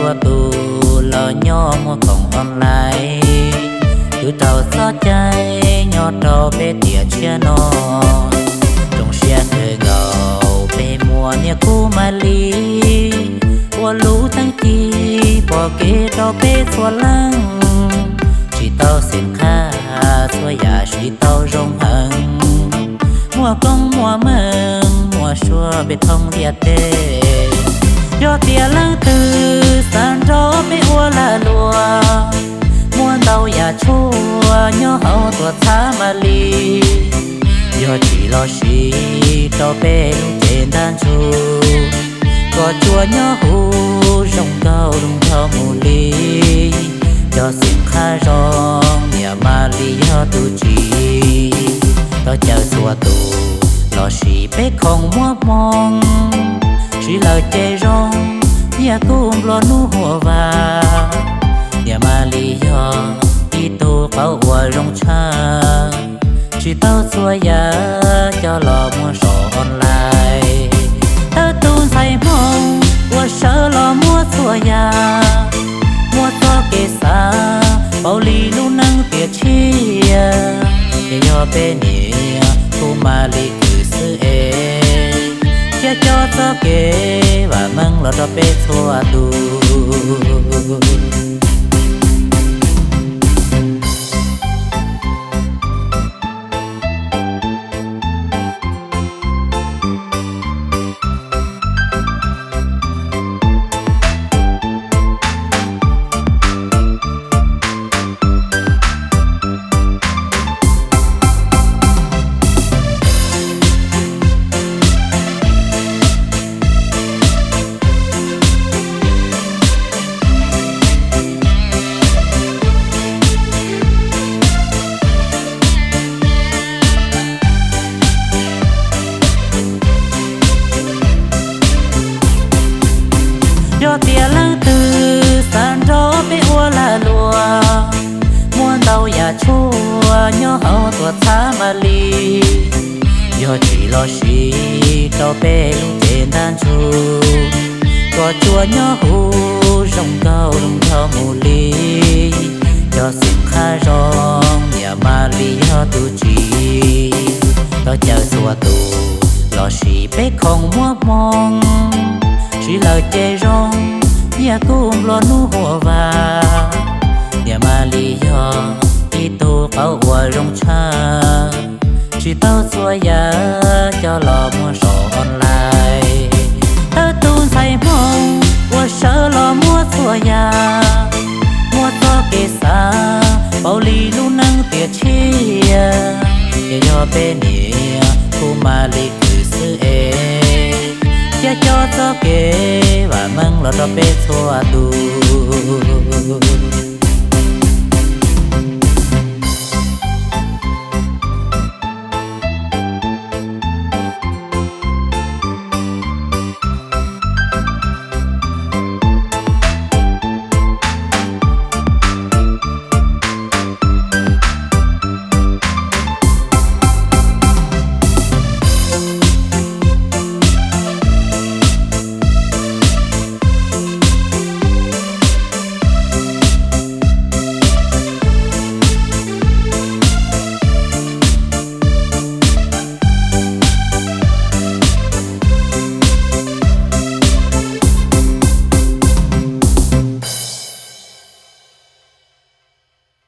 Tus los nyob muag khoom online, twb raug txoj cai nyob rau peb tiam tshiab no. Zoo siab kawg nkaus peb muaj niam Kub Mab Lis ua lub teeb ci pom kev rau peb txhua leej. Tsis tau xeem qhab txhua yam siv tau zoo heev, muaj koob muaj meej muaj suab peb thoob ntiaj teb. Yog tias leej twg xav nrog peb ua lag luam, muaj ntau yam tshuaj nyob hauv tuam txhab Mab Lis. Yog tsis los siv rau peb lub cev ntab ntsug, kom tsuas nyob huv zoo nkauj zoo nraug mus li. Cov xeem qhab zoo niam Mab Lis yog tus tsim, tau caw txhua tus los sis peb khoom muab hmoo, siv lawm ces zoo, nyiaj kub nplua nuj huam vas. Niam Mab Lis yog ib tug qauv uas zoo tshaj, tsis tau txhua yam coj los muag saum online. Tawb tug ntxhais Hmoob uas sawv los muab txhua yam, muaj txoj kev xav paub li lub neej tiam tshiab. Ces yog peb niam Kub Mab Lis kws xwb es, thiaj coj txoj kev vam meej los rau peb txhua tus. Yog tias leej twg xav nrog peb ua lag luam, muaj ntau yam tshuaj nyob hauv tuam txhab Mab Lis. Yog tsis los siv rau peb lub cev ntab ntsug, kom tsuas nyob huv zoo nkauj zoo nraug mus li. Cov xeem qhab zoo niam Mab Lis yog tus tsim, tau caw txhua tus los sis peb khoom muab hmoo, siv lawm ces zoo, nyiaj kub nplua nuj huam vas. Niam Mab Lis yog ib tug qauv uas zoo tshaj, tsis tau txhua yam coj los muag saum online. Tawb tug ntxhais Hmoob uas sawv los muab txhua yam, muaj txoj kev xav paub li lub neej tiam tshiab. Ces yog peb niam Kub Mab Lis kws xwb es, thiaj coj txoj kev vam meej los rau peb txhua tus.